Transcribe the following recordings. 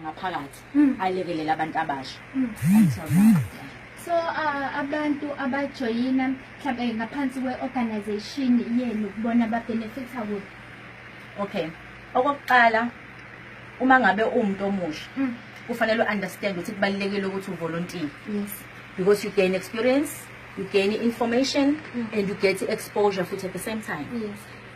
Ngaphakathi alekelela abantu abasha until now. So abantu abajoyina mhlawumbe ngaphansi kwe-organization yenu, kubona ba-benefitha kuphi? Okay, okokuqala, uma ngabe uwumuntu omusha, kufanele u-understand ukuthi kubalulekile ukuthi uvolunteer because you gain experience, you gain information and you get exposure futhi at the same time.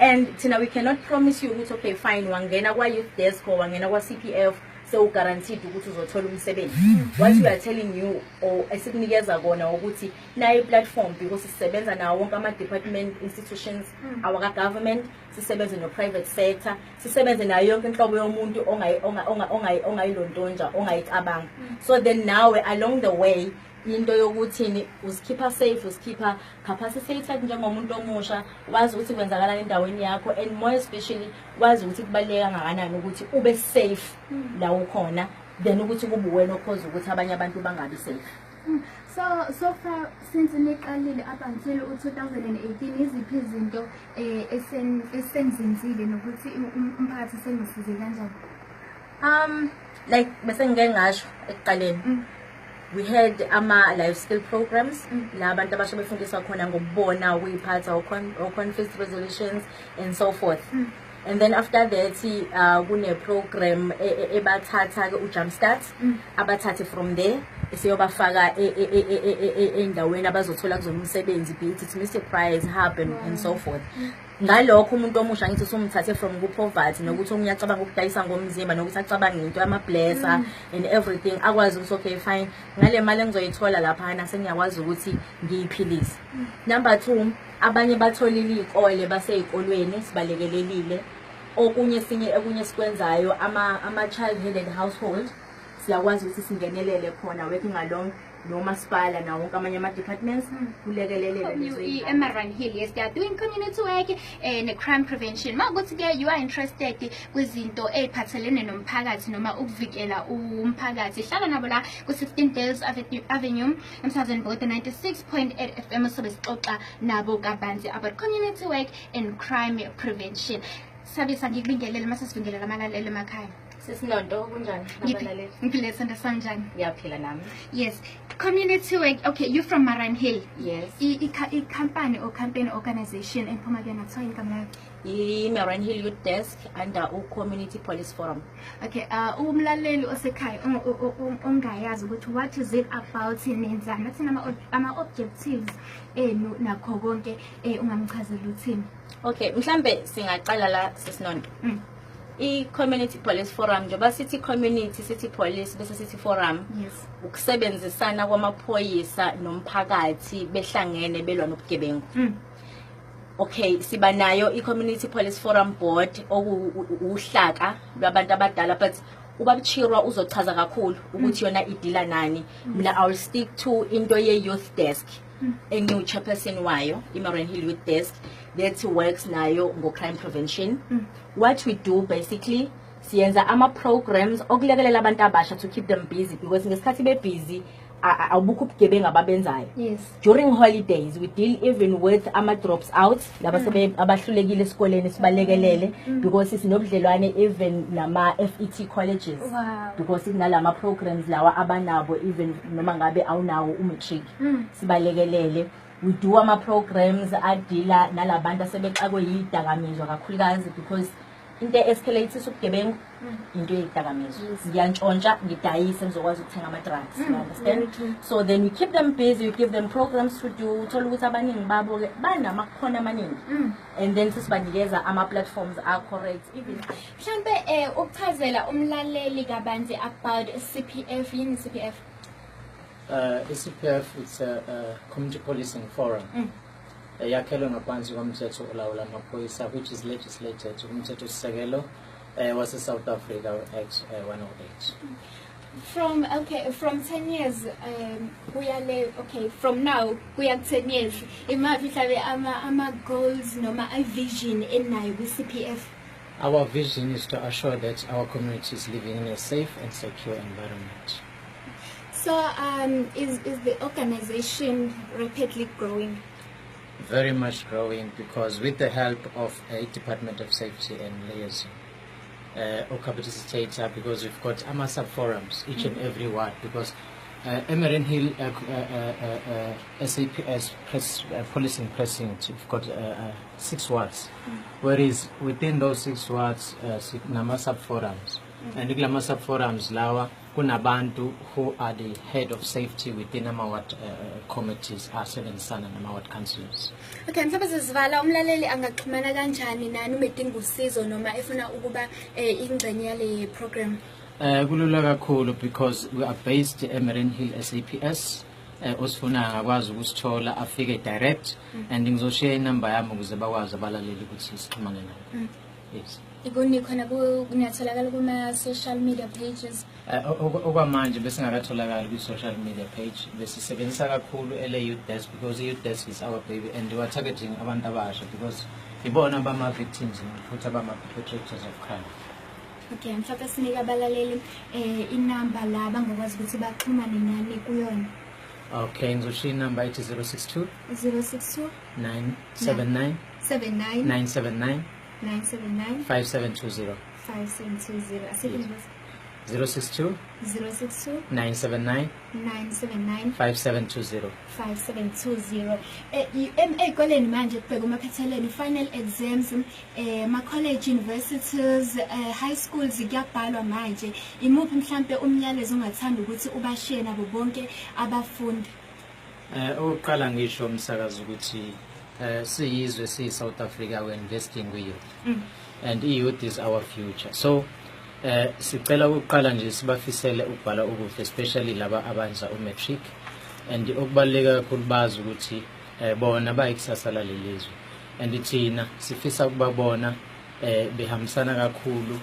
And thina we cannot promise you ukuthi, okay, fine, wangena kwa-youth desk or wangena kwa-CPF, sewu-guaranteed ukuthi uzothola umsebenzi. What we are telling you or esikunikeza kona ukuthi nayo i-platform, because sisebenza nawo wonke ama-department, institutions awaka-government, sisebenze no-private sector, sisebenze nayo yonke inhlobo yomuntu ongayilontonja, ongayicabanga. So then nawe along the way, into yokuthini, uzikhipha safe, uzikhipha capacitated njengomuntu omusha, wazi ukuthi kwenzakalani endaweni yakho, and more especially wazi ukuthi kubaluleke kangakanani ukuthi ube safe la ukhona, then ukuthi kube uwena okhoza ukuthi abanye abantu bangabi safe. So far since niqalile up until u-2018, iziphi izinto esenzenzile nokuthi umphakathi senisize kanjani? Like bese ngike ngasho ekuqaleni, we had ama life skill programs la abantu abasha befundiswa khona ngokubona, ukuyiphatha, o-conflict resolutions and so forth. And then after that kune program ebathatha ke u-jumpstart, abathathe from there esiyobafaka endaweni abazothola kuzona umsebenzi, be it Mr Price, Hub and so forth. Ngalokho umuntu omusha ngithi usumthathe from ku-poverty, nokuthi omunye acabanga ukudayisa ngomzimba, nokuthi acabange into yama-blesser and everything, akwazi ukuthi, okay, fine, ngale mali engizoyithola laphana sengiyakwazi ukuthi ngiyiphilise. Number two, abanye batholile iy'kole, basey'kolweni, sibalekelelile. Okunye sinye, okunye esikwenzayo, ama-child headed household, siyakwazi ukuthi singenelele khona, working along nomasipala nawo wonke amanye ama-departments, kulekelelele lezo y'ngane. E-Mariannhill, yes, they are doing community work ne-crime prevention. Ma ukuthi-ke you are interested kwizinto ey'phathelene nomphakathi noma ukuvikela umphakathi, hlala nabo la ku-16 Dales Avenue, emsakazweni Bokode 96.8 FM. Sobe sixoxa nabo kabanzi about community work and crime prevention. Sabisa, ngikubingelele mase sibingelela amalaleli emakhaya. Sisinonto, kunjani nabalaleli? Ngiphile, sanda sanjani? Ngiyaphila nami. Yes, community work. Okay, you from Mariannhill? Yes. I-company or campaign organization ephuma kuyona kuthiwa yini igama layo? I-Mariannhill Youth Desk under u-Community Police Forum. Okay, umlaleli osekhaya ongayazi ukuthi what is it about, nenzani, athini ama-objectives enu nakho konke, ungamchazela uthini? Okay, mhlambe singaqala la, Sisinonto. I-Community Police Forum, njengoba sithi community, sithi police, bese sithi forum, ukusebenzisana kwamaphoyisa nomphakathi behlangene belwa nobugebengu. Okay, siba nayo i-Community Police Forum Board, okuwuhlaka lwabantu abadala, but ubabchirwa uzochaza kakhulu ukuthi yona i-deala nani. Mina I will stick to into ye-youth desk engiwu-chairperson wayo, i-Mariannhill Youth Desk that works nayo ngo-crime prevention. What we do basically, siyenza ama-programs okulekelela abantu abasha to keep them busy, because ngesikhathi be-busy awubukho ubugebengu ababenzayo. During holidays we deal even with ama-drops out laba abahlulekile esikoleni, sibalekelele because sinobudlelwane even nama-FET colleges, because kunalama programs lawa abanabo, even noma ngabe awunawo u-matric, sibalekelele. We do ama-programs a-deala nalabantu asebexakwe yidakamizwa kakhulukazi, because into e-escalate ubugebengu into yeyidakamizwa. Ngiyantshontsha, ngidayise, ngizokwazi ukuthenga ama-drugs, you understand? Very true. So then we keep them busy, we give them programs to do. Uthola ukuthi abaningi babo-ke banamakhono amaningi, and then sesibanikeza ama-platforms a-correct even. Mhlambe ukuchazela umlaleli kabanzi about CPF, yini CPF? I-CPF, it's a community policing forum. Yakhelwe ngaphansi komthetho olawula amaphoyisa, which is legislated umthetho sisekelo wase South Africa, Act 108. From, okay, from 10 years kuya le, okay, from now kuya ku 10 years, imaphi mhlabe ama goals noma i vision enayo ku CPF? Our vision is to assure that our community is living in a safe and secure environment. So is the organization rapidly growing? Very much growing, because with the help of a Department of Safety and Liaison. Oku-participate because we've got ama sub forums each and every ward, because Mariannhill SAPS policing precinct, we've got six wards, whereas within those six wards nama sub forums, and kulama sub forums lawa kunabantu who are the head of safety within ama ward committees asebenzisana nama ward councillors. Okay, mhlawumbe sesivala, umlaleli angaxhumana kanjani nani uma edinga usizo noma efuna ukuba ingxenye yale program? Kulula kakhulu because we are based e Mariannhill SAPS. Osifuna angakwazi ukusithola, afike direct, and ngizoshiya inamba yami ukuze bakwazi abalaleli ukuthi sixhumane nabo. Yes. Ikuni khona niyatholakala kuma social media pages? Okwamanje besingakatholakali kwi-social media page. Besisebenzisa kakhulu ele youth desk because i-youth desk is our baby and we are targeting abantu abasha because ibona abama-victims futhi abama-perpetrators of crime. Okay, mhlawumbe sinike abalaleli inamba la bangakwazi ukuthi baxhumane nani kuyona. Okay, ngizoshiya inamba ethi 062 062 979 79 979 979 5720. 5720. Asiphinde. 062 062 979 979 5720. 5720. Ey'koleni manje kubheka umaphethelweni, final exams, ma-college, universities, high schools, kuyabhalwa manje. Imuphi mhlampe umyalezo ongathanda ukuthi ubashiye nabo bonke abafundi? Okokuqala ngisho, umsakazi, ukuthi siyizwe, siyi South Africa, we investing kwi youth and i-youth is our future, so sicela ukuqala nje sibafisele ukubhala okuhle, especially laba abenza umatric, and okubaluleke kakhulu bazi ukuthi bona bayikusasa lalelizwe and thina sifisa ukubabona behambisana kakhulu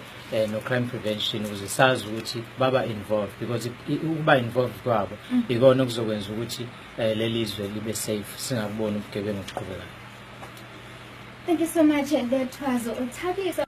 no crime prevention ukuze sazi ukuthi baba involved, because ukuba involved kwabo ikona okuzokwenza ukuthi lelizwe libe safe, singakuboni ubugebengu obuqhubekayo. Thank you so much. That was uThabiso.